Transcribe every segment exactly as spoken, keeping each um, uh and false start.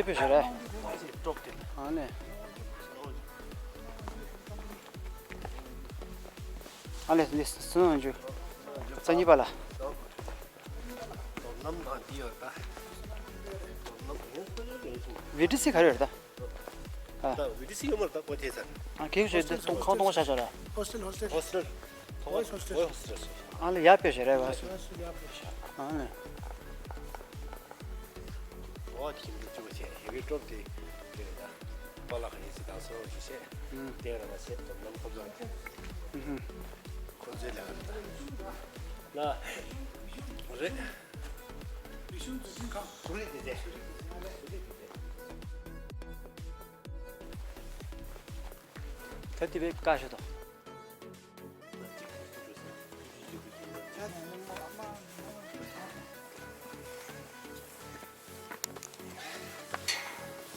ཕེབས་ཤོག་རེད། ཨ་ལེ། ཨ་ལེ་ལེ་སོང་འཇུ། རྩ་གཉིས་པ་ལ། ཝི་ཌི་སི་ག་རེ་རེད་ད། ཨ། ད་ཝི་ཌི་སི་ཡོད་མ་རེད་ད་ཁོ་ཐེ་ཚར། ཨ་གེགས་བྱས་ཏེ་སྟོང་ཁང་སྟོང་བ་བྱ་བྱ་ར། ཧོ་སི་ཊེལ་ཧོ་སི་ཊེལ། ཧོ་སི་ཊེལ་ཧོ་སི་ཊེལ། ཨ་ལེ་ཡར་ཕེབས་ཤོག་རེད་བ་སུ། ཨ་ལེ། འོ་དེ་ཁྱིམ་དུ་བཅུག་བྱས་ཧེ་བི་ཀྲོབ་དེ་རེད་ད། པཱ་ལགས་ཡིན་ཟེར་དང་སོ་ཞེས་བཤད། ཨུམ། དེ་རང་ལ་བཤད་དོ་ནམ་ཁོ་ཚོ། ཨུམ། ཁོ་ཚོའི་ལས་ཀ་རེད་ད། ལ། རེད། རེད་དེ་དེ། ད་དེ་བས་བཀའ་ཤོད་དོ།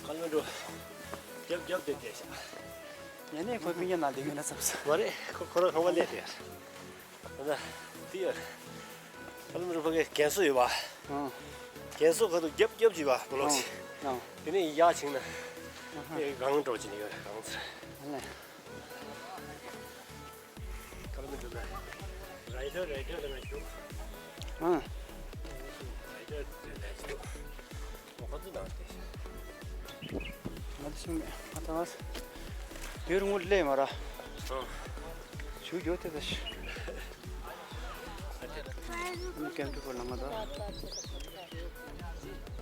ཁ་ལོ་འགྲོ། རྒྱབ་རྒྱབ་དེ་བསྡད་ཤག་ངས་ནས་ཁོའི་སྤུན་ཀྱག་ནང་བསྡད་ཡོད་ན་བསམ་སོང་། མ་རེད། ཁོ་ཁོ་རང་ཁང་པ་སླེབས་ཏེ། ཨ་ན། དེ་ཡོད། ཁ་ལོ་འགྲོ་ཕ་གི་རྒན་གསོ་ཡོད་པ། ཨང་། རྒན་གསོ་ཁ་ཐུག་རྒྱབ་རྒྱབ་ཅིག་པ་བློ་ཅིག་ཨང་། དེ་ནས་ཡར་ཕྱིན་ན། ཨ་ཧ། ཨེ་གང་འགྲོ་ཅིག་ནས་ཡོད་གང་ཚར། ཨ་ལེ། ཁ་ལོ་མི་འདུག་ན། རའི་ཌར་རའི་ཌར་ལ་ཞུགས། ཨང་། རའི་ཌར་ལ་ཞུགས། ཁོ་ཚོ་ནང་དེ་ཤི། ང་ཚོ་ཤི་མེད་ཨ་ཐ་མ་སི། དེར་ངུ་ལེ་མ་ར། ཨང་། ཞུ་རྒྱུ་དེ་ད་ཤི། ཨ་ནི་ཀེམ་ཊུ་ཕོར་ལ་ང་ད།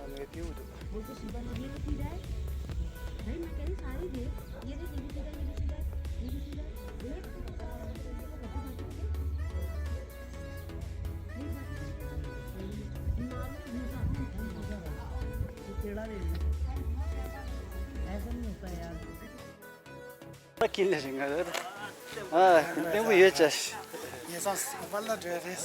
ཨ་ནི་བེ་ཕིའུ་འདུག་ད་ཀིན་ལ་རིང་ང་ཨ་ལྟད་མོ་ཡོད་ཅེས། ངེད་ཚང་སོག་པ་ལ་འགྲོ་རེད།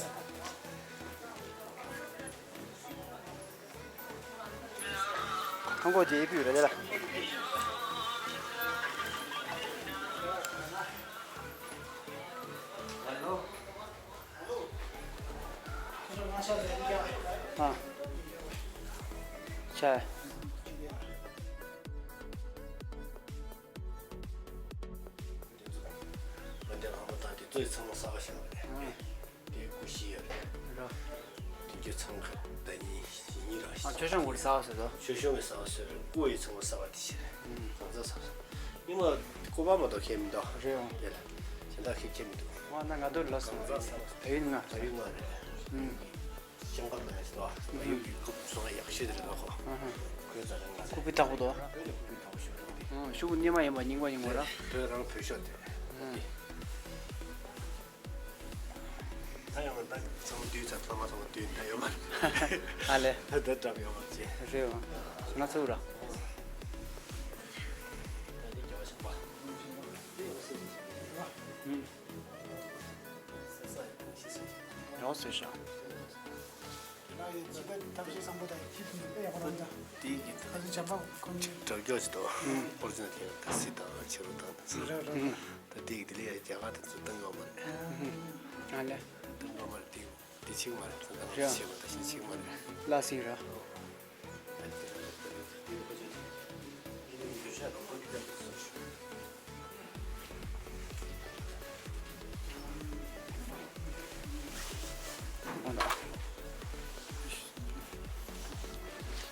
ཁང་པ་དེ་ཡི་ཕུད་རེད་ལ། ཨ། ཆ། ང་འདྲ་ཁང་པ་དང་དེ་ཚོའི་ཚང་མ་གསར་པ་བཞེངས་པ་རེད། ཨ། དེ་སྐུ་བཞི་ཡོད་རེད། རོ། དེ་རྒྱུ་ཚང་ཁ་ཟླ་ཉིན་ཞེ་གཉིས་ར་ཞེ་ཨ་ཆོས་སྐྱོང་གུར་གསར་པ་བཟོས་དོ། ཆོས་སྐྱོང་གི་གསར་པ་བཟོས་རེད། སྐུ་ཡི་ཚང་མ་གསར་པ་དེ་བྱས་རེད། ཨུམ། གང་ཚ་གསར་པ་བཟོས། ཉི་མ་སྐུ་པར་མ་གཏོགས་ཁྱེར་མི་འདུག་རེད་འོང་། དེ་ལ་དེ་འདྲ་ཁྱེར་ཁྱེར་མི་འདུག་ཨ་ན་ང་ཚོ་ལ་སོང་། གང་ཚ་གསར་པ་བཟོས། བལ་ཡུལ་ང་། བལ་ཡུལ་ང་རེད། ཨུམ། ཤང་ཀར་ལ་ཡོད་དོ། ཨུམ། བལ་ཡུལ་གྱི་སྐུ་ཚང་ཡག་ཤོས་དེ་རེད་ལ་ཁོ། ཨ་ཧ། ཁོའི་རྩ་རང་ང་རེད། སྐུ་པར་བཏགས་པ་དོ། བལ་ཡུལ་སྐུ་པར་བཏགས་པ་ཤོས་རེད། ཨ་ཤུ་གུ་སྙེ་མ་ཡིན་པ་རྙིང་པ་ཡིན་པ་ར། བོད་རང་བོད་ཤོག་དེ། ཨ། ད་ཡང་ད་ཚང་མ་དུས་ཚོད་ཚང་མ་ཚང་མ་དུས་ད་ཡོད་མ་རེད། ཨ་ལེ། ད་ད་འགྲམ་ཡོད་མ་རེད། རེད་བ། ང་ཚོ་ར། ད་འདི་རྒྱལ་བ་ཆེན་པོ། འདི་ཡོད་སྲིད། ཨུམ། ཡོད་སྲིད་ཤག་ང་ཡི་ཇི་ལྟར་ཐབས་ཤེས་བཟང་པོ་དང་ཁྱི་ཕུང་དཔེ་ཡག་པོ་རང་ད། དེའི་གི་ད་ཚོ་བྱམས་པ་ཁོང་ཆེ། དྲག་སྐྱོ་ཅིག་ཏོ། ཨུམ། ཨོ་རི་ཇི་ནལ་ཁྱེད་ད་སི་དང་ཕྱི་རུ་དང་ད་ཚོ། རེད་རེད། ཨུམ། ད་དེའི་གི་དེ་ལས་ཡ་རྒྱ་གར་དེ་ཚོ་བཏང་ཡོད་མ་རེད། ཨུམ། ཨ་ལེ། བཏང་ཡོད་མ་རེད་དེ། དེ་ཆིག་མ་རེད་ད་ད་རེད། ཆིག་མ་ད་ཤི་ཆིག་མ་རེད། ལ་སི་ར།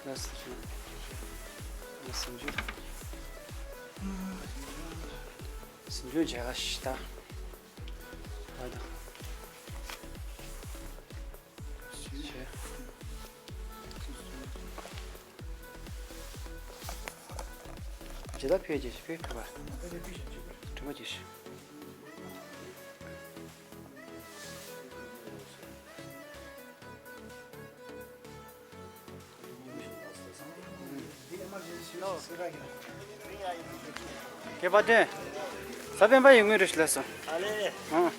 སེམས་ཆུང་བྱས་ལ་ཤི་ད། ད་ད། ཇི་ལྟར་ཕེབས་ཀྱི་ཕེབས་ཐུབ་པ། དྲི་མ་ཅི་ཞིག་ཁྱེད་པ་དེ། ས་པན་པ་ཡི་དངོས་རིགས་ལ་སོ། ཨ་ལེ། ཨང་།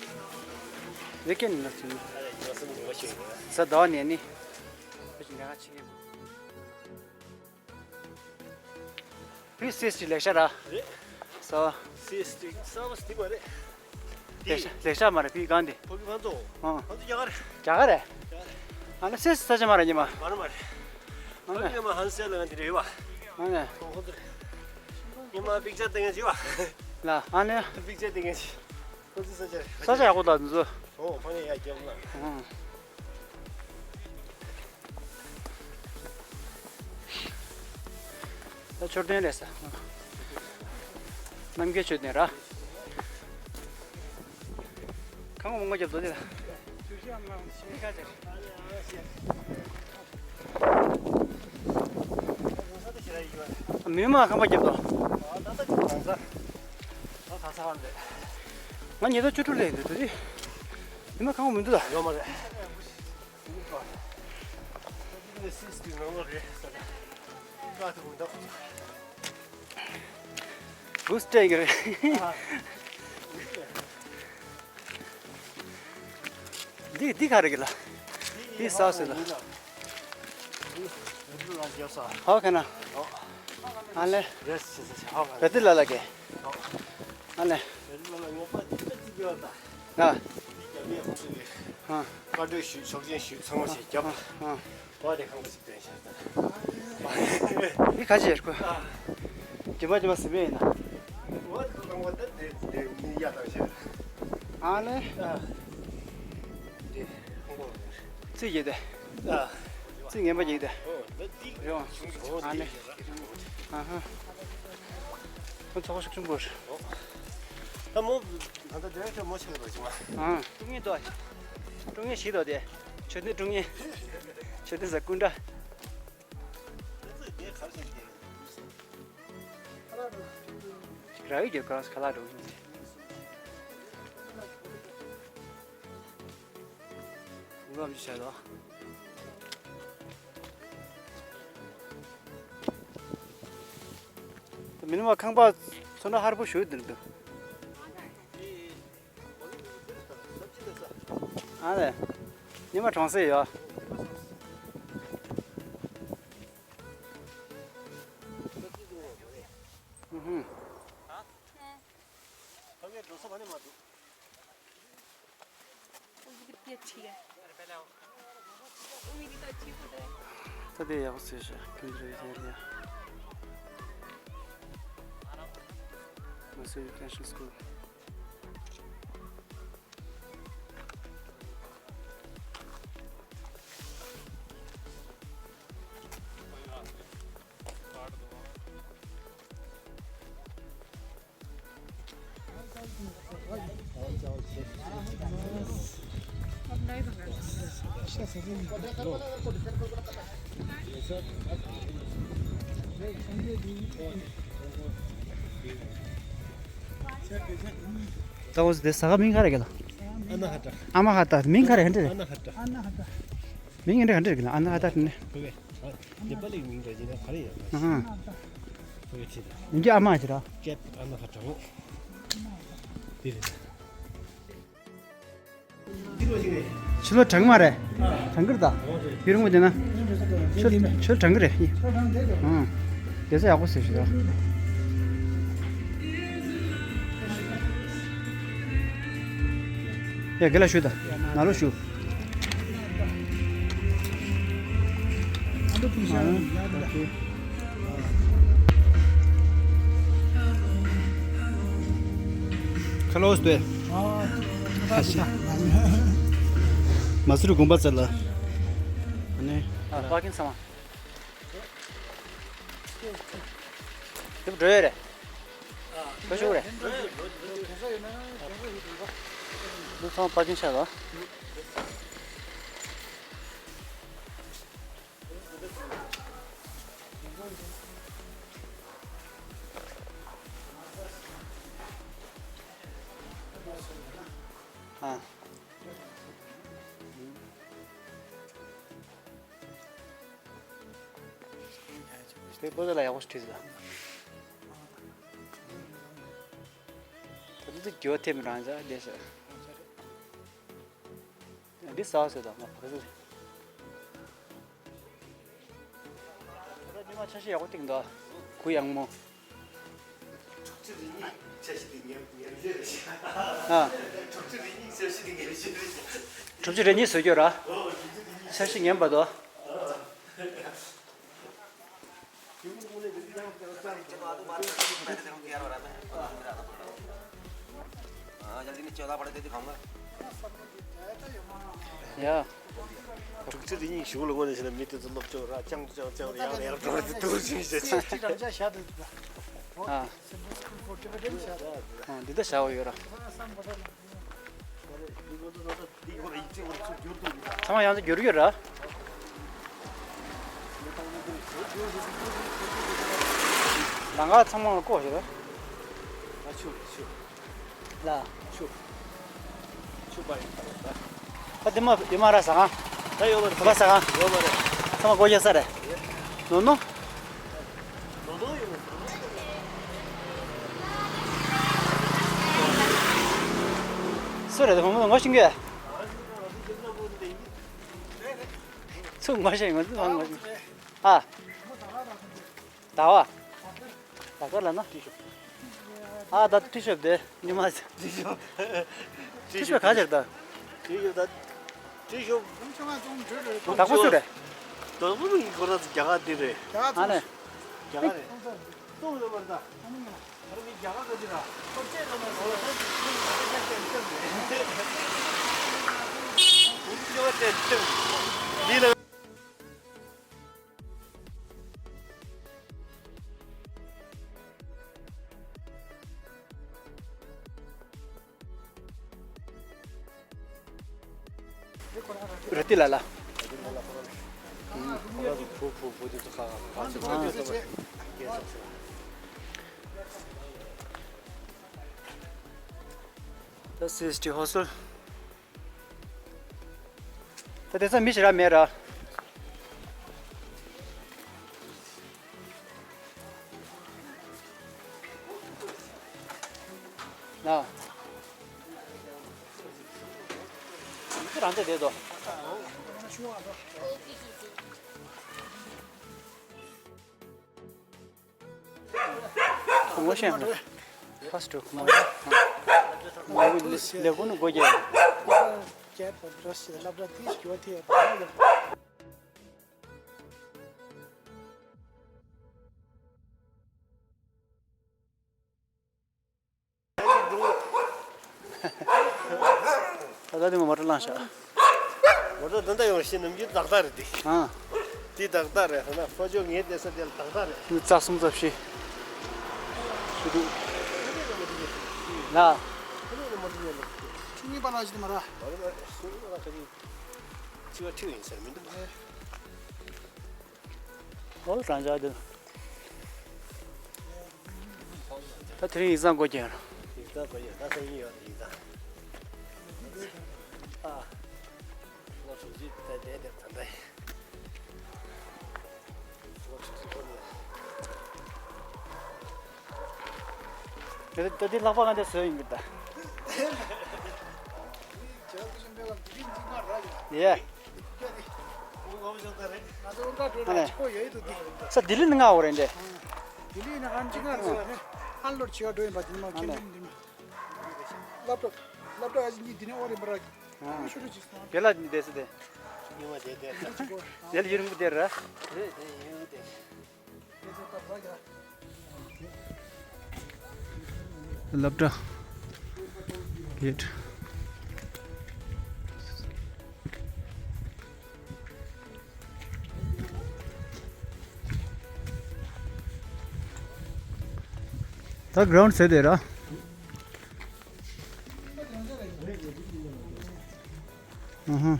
ལེ་ཀན་ལ་སོ། ཨ་ལེ་ཡོ་སེམས་ཉི་མ་ཤོད་ཡིན། ས་ཟླ་བ་ནས་ནི། ཁོ་ཅི་འདྲ་ཆེ་གི། བི་སི་ཨེས་ཊི་ལེགས་ཤ་ར། རེད། ས། སི་ཨེས་ཊི་གསར་པ་སྟི་མ་རེད། ལེགས་ཤ་ལེགས་ཤ་མ་རེད་བི་གང་དེ། ཕ་གི་ང་ཚོ། ཨང་། ང་ཚོ་རྒྱ་གར། རྒྱ་གར་རེད། རྒྱ་གར་རེད། ཨ་ན་སི་ས་ཆ་མ་རེད་ཉི་མ། མ་རེད་མ་རེད། ཨ་ཕ་གི་ང་མ་ཧན་སེ་ལ་ང་དེ་རེད་བ། ཨ་ནི། ཉི་མ་པིག་ཅར་ཏེ་ངེ་ཅི་བ། ལ་ཨ་ནི། པིག་ཅར་ཏེ་ངེ་ཅི། ཁོ་ཚོ་ས་ཆ། ས་ཆ་ཡག་པོ་དང་འདི་ཚོ། ཨོ་ཕ་ནི་ཡ་རྒྱབ་ལ། ཨང་། ད་མཆོད་རྟེན་རེད་ས། རྣམ་རྒྱལ་མཆོད་རྟེན་ར། ཁང་པ་མང་པོ་རྒྱབ་འདུག་དེ་ལ། མི་མང་ཁང་པ་རྒྱབ་འདུག་ང་ཉིས་སྟོང་བཅུ་དྲུག་ལས་འདུག་དེ། མི་མང་ཁང་པ་མི་འདུག་ད། ཡོད་མ་རེད། སིས་ཀྱི་ནང་ལོགས་རེད་ས་རེད། ཀ་ཐུག་མི་འདུག་བུ་སྤྲད་ཀྱི་རེད། འདི་འདི་ག་རེ་གི་ལ། འདི་ས་སུ་ལ། ཧོ་ཁ་ན། ཨ་ལེ། རེད་ཟེར་ཟེར་ཧོ་ཁ་ན། བེ་ཏི་ལ་ལ་གེ། ཨ་ལེ། བེ་ཏི་ལ་ལ་ངོ་པ་ཅི་ལ་ཅི་ཡོད་ད། ཨ། འདི་རྒྱབ་ཡས་ཁོང་ཚོ་གི། ཨ། བཀའ་འཁྲོལ་ཞུས་ཆོག་མཆན་ཞུས་ཚང་མ་ཞིག་རྒྱབ། ཨ། བ་དེ་ཁང་པ་ཞིག་འདི་ག་ཅི་ཡོད་ཁོ། ཇི་མ་ཇི་མ་ཟིན་པས་ཡིན་ན། ཨ་ནི། རྩིས་རྒྱས་ཏེ། རྩིས་ངན་པ་རྒྱས་ཏེ། རེད་བ། ཨ་ནི། ཨ་ཧ། ཁོ་ཚོགས་ཤུགས་ཆེན་པོ་རེད། ད་མོ་ད་ལྟ་ཌི་རེག་ཊར་མོ་ཆེ་བ་ཅིག་མ། ཨ། ཀྲུང་ངེ་དོ། ཀྲུང་ངེ་ཞིག་དོ་དེ། ཆོས་ལྡན་ཀྲུང་ངེ། ཆོས་ལྡན་ས་སྐུ་འདྲ། ར་ཡི་གེ་ཁ་ཁ་ལག་འགྲོ་གི་ཡིན། ངོ་ལོག་ཅིག་བྱས་དོ། མི་ནི་མ་ཁང་པ་ཚོ་ན་ཧར་པོ་ཞུ་འདིར་འདུག་ཨ་ལེ། ཉི་མ་གྲོང་གསེབ་ཡོད། ཨུ་ཧུ། ད་དེ་ཡག་པོ་བཟོས་ཤག་ཁྱོད་ཚོའི་ཡར་ལ། Missouri International School. ད་འོ་དེ་ཟ་ཁང་མིང་ག་རེ་ག་ལ། ཨ་ན་ཧ་ཏ། ཨ་མ་ཧ་ཏ། མིང་ག་རེ་ཧན་ཏེ་རེད། ཨ་ན་ཧ་ཏ། ཨ་ན་ཧ་ཏ། མིང་ཧན་ཏེ་ཧན་ཏེ་རེད་ག་ལ། ཨ་ན་ཧ་ཏ་ནི། ནེ་པ་ལིའི་མིང་འདྲ་ཅིག་ན་ག་རེ་ཡོད་ན། ཨ་ཧ། ཡིན་གྱི་ཨ་མ་ཅི་ར། ཀེབ་ཨ་ན་ཧ་ཏ་འོ། དེ་རེད། ཕྱི་ལོགས་དྲང་མ་རེད། དྲང་གི་རེད་ད། ཡུན་རིང་པོ་བསྡད་ན། ཆུ་ཆུ་དྲང་གི་རེད། ཨང་། བསྡད་ས་ཡག་པོ་ཟེར་ཞུ་ད། ཡ་དགེ་ལགས་ཞུ་ད། ནང་ལོགས་ཞུ། ཨང་། ཨོ་ཁེ། Close དེ། ཨ་ཤ། མ་སུ་རི་དགོན་པ་ཚར་ལ། ཨ་ནི། ཨ་པར་ཀིང་ཚང་མ། དེ་འགྲོ་ཡོད་རེད། འགྲོ་ཆོག་རེད། འདི་ཚང་མ་པར་ཀིང་ཆགས་ལ། ཨ། དེ་པོ་ཏ་ལ་ཡག་པོ་ཞིག་བྲིས་ཟེར། ད་དུང་དེ་རྒྱུ་བ་ཐེབས་མི་རང་ཅག་བསྡད་ཤག་འདི་ཟ་བ་ཟེར་དང་མ་བ་ཟེར། ད་ཉི་མ་འཆར་གཞི་ཡག་པོ་བཏིང་འདུག་གུ་ཡངས་མོ། དྲུག་ཅུ་རེ་གཉིས་འཆར་གཞི་དེ་ཉམས་ཉམས་ཞན་རེད་ཤག་ཨ། དྲུག་ཅུ་རེ་གཉིས་འཆར་གཞི་དེ་ཉམས་ཞན་རེད་ཤག་དྲུག་ཅུ་རེ་གཉིས་བཟོ་རྒྱུ་ར། འཆར་གཞི་ངན་པ་འདུག नीचे तो आलू मार के बैठे थे, हम तैयार हो रहा था। हाँ, जल्दी नीचे वाला पड़े थे, दिखाऊंगा। ཡ། དྲུག་ཅུ་རེ་གཉིས་ཞུགས་ལ་དངོས་ནས་བྱས་ན་མི་དེ་ཚོ་སློབ་སྦྱོང་ར་ཅང་ཅང་ཅང་ཡང་ཡར་འགྲོ་རེད་འདུག་ཅིང་བྱེད་ཅིག་ཅིག་རང་ཅག་བཞག་འདུག་ཨ། འདི་ད་བཞག་ཡོད་ར། ཚང་མ་ཡང་ཚ་འགྱུར་ཡོད་ར། ལང་ཀ་ཚང་མ་ལ་བཀོག་ཞིག་ར། ཨ་ཆུ་ཆུ། ལ། ཆུ། ཆུ་པ་ཡིན་པ་རེད་ད། ད་དེ་མ་ཡོད་མ་ར་ཟ་ཁང་། ད་ཡོད་མ་རེད། ད་ཟ་ཁང་། ཡོད་མ་རེད། ཚང་མ་སྒོ་རྒྱག་ས་རེད། ནོ་ནོ། ནོ་ནོ་ཡོད་མ་རེད། སུ་རེད་ད་ཁོང་མོ་ངོ་ཤེས་གི། ཚུར་ངོ་ཤེས་ངོ་ཚུར་ངོ་ཤེས། ཨ། ཟླ་བ། ཟླ་སྐར་ལ་ན། ཨ་ད་ཏི་ཤོབ་དེ་ཉི་མ། ཏི་ཤོབ། ཏི་ཤོབ་ག་ཅེར་ད། ཏི་ཤོབ་ད། ཏི་ཤོབ། བདག་པོ་སུ་རེད། བདག་པོ་ནི་ཁོ་རང་ཚོ་རྒྱ་གར་འདི་རེད། ཨ་ནི། རྒྱ་གར་རེད། ཏོག་ཡོད་པར་ད། ཨ་ནི་ང་། ཨ་ནི་རྒྱ་གར་ག་ཅི་ར། ཁོ་ཅེ་ར་མ་སོ་ད། འདི་ལ། རེད་དེ་ལ་ལ། ད་སི་ཨེས་ཊི་ཧོ་སི་ཊེལ། ད་དེ་ཚོ་མི་ཞིག་ར་མེད་ར། ན། ཁྱེད་རང་ཚོ་བསྡད་དོ། ངོ་ཤེས་ན། ཧ་སི་ཊེལ་ཁོ་མ་རེད། ལས་ཁུངས་ནི་སྒོ་རྒྱག་ཡོད། ད་ལྟ་དེ་མོ་མོ་ཊ་བླངས་ཤག་མོ་ཊ་འདི་འདྲ་ཡོང་ཤེས་ནམ་རྒྱུན་ཏག་ཏག་རེད་དེ། ཨ། དེ་ཏག་ཏག་རེད། ཧ་ན་ཕོ་ཅོ་ངའི་བསྡད་ས་དེ་ལ་ཏག་ཏག་རེད། ནི་རྩ་གསུམ་རྩ་བཞི། ཞུ་དུ། ལ། ཁྱི་གཉིས་པ་ལ་ཞིག་མ་ར། ཁྱི་བ་ཁྱི་ཡིན་ཟེར་མི་འདུག་ཨོ་རང་ཅག་འདི། ད་དེ་རིང་ཡིག་ཚང་སྒོ་རྒྱག་ར། ཡིག་ཚང་སྒོ་རྒྱག་ད་སང་ཉིན་ཡོད་རེད་ཡིག་ཚང་། ཨ། ལོ་དྲུག་ཅུ་དེ་དེ་དེ་ད་ལྟ་ཡིན། ལོ་དྲུག་ཅུ་སྒོ་རྒྱག་ད་དེ་ལྷག་པ་ང་དེ་བཟོས་ཡིན་གི་ད། ཡེ། ས་ལྡི་ལི་ནང་ང་འོ་རེད་འདི། ལྡི་ལི་ནང་ང་འཇིག་ང་རེད་ཟེར་ནས་ཨན་ལོར་བྱེད་ཡ་འགྲོ་ཡིན་པ་དེ་མ་ཁྱེད་འདི་མ། ལབ་ཏོ། ལབ་ཏོ་ཨ་ཅི་འདི་འདི་ནས་འོ་རེད་མ་ར། ཨ་ཤུ་རུ་ཅིག་སོང་། དེ་ལ་འདི་སུ་དེ། ཉི་མ་དེ་དེ་ར། དེ་ལ་ཡུན་རིང་པོ་དེ་ར། རེད་དེ་ཡུན་རིང་པོ་དེ། སློབ་གྲྭ་གེ་ཊི། ད་གྷི་རའུན་ཌི་ཟེར་དེ་ར། ཨུ་ཧུ།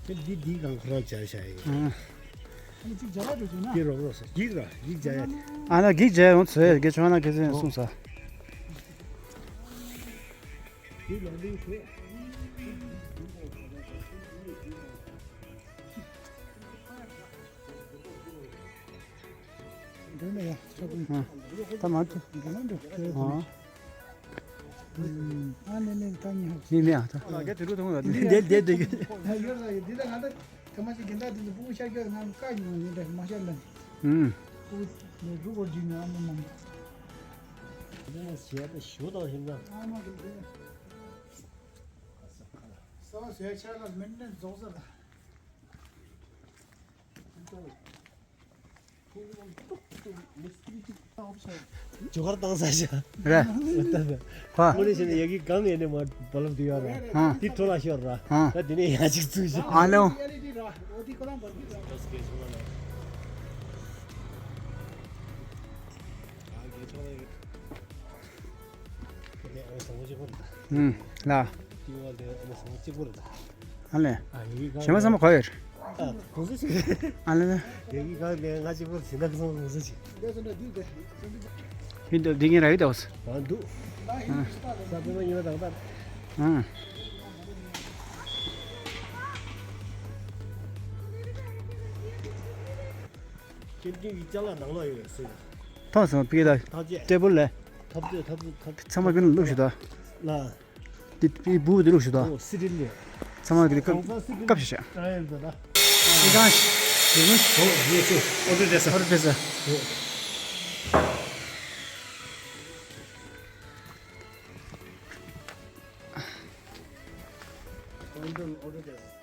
འདི་འདི་གང་ཁོ་རང་བྱ་བྱ་ཡིན། ཨ་ནི་གཅིག་བྱ་བ་འགྲོ་བྱུང་ན། འདི་རོགས་རོགས་སོ་འགྱིག་ར་འགྱིག་བྱ་ཡ། ཨ་ན་གེགས་བྱས་ཡོང་ཚོད་དགེ་ཆོས་ན་གེ་ཚེ་གསུངས་ས། ད་མ་ཁྱེད། ཨ་ནི་ནི་ད་ཉི་ཧ་ཅི། ནི་ནི་ཨ་ད། ལ་གེ་དུ་རུ་ཐུང་ལ་ནི་ནི་ནི་ནི། ཐ་མ་ཅིག་གི་འདྲ་དེ་ཚོ་སྤུ་གུ་ཤར་སྐྱོད་ང་བཀའ་ཡིན་ནི་འདྲ་མ་ཤར་ལ། ཨུམ། སྤུ་གུ་ནས་རུ་གོར་འཇུས་ནས་ཨ་མ་མ། འདི་ནས་བྱས་ཏེ་ཞུ་དང་ཞིང་ཁ། ས་བ་ཟས་ཆ་ལ་མི་འདྲེན་རྫོགས་ས་ལ། ཇོ་ཁར་བཏང་ས་ཤ། རེད། ཁོ། མོ་ནི་ཤེས་ནས་ཡ་གི་གང་ཡེ་ནས་མ་བ་ལབ་དུ་ཡོད་ར། ཧང་། དེ་ཐོ་ལ་ཤོར་ར། ཧང་། ད་དེ་ནས་ཡ་གཅིག་ཚུགས་ཤ། ཨ་ལོ། ཨུམ། ལ། ཨ་ལེ། གཞན་པ་ཚང་མ་གོ་ཡོད། ཨ་ལེ་ལེ། ཡིན་འདུག་འདི་ངས་རག་གི་འདུག་ཨ། ཁྱེད་ཀྱི་ཡིག་ཅ་ལག་ནང་ལ་ཡོད་ཟེར། ཐོག་སོང་ཕི་ད། ཐག་བཅད། ཊེ་བལ་ལས། ཐག་བཅད་ཐག་བཅད་ཐག་བཅད། ཚང་མ་ཀུན་བླུགས་ཞུ་ད། ལ། དེ་པི་བུ་དེ་བླུགས་ཞུ་ད། ཨོ་སི་ཏྲེ་ལི་ཡ། ཚང་མ་ཀུན་གང་ས་སི་ཏྲེ་ལི་ཡ། སྐབས་ཤིག་བྱ། ཨ་ཡ་ད་ད། ཨི་ཀང་ཞིག་ཡིན་ནོ། ཨོ་ཡེ་སི། ཨོ་ཏྲེ་ཏྲེ་ས། ཨོ་ཏྲེ་ཏྲེ་ས། ཨོ་ཏྲེ་ཏྲེ་ས།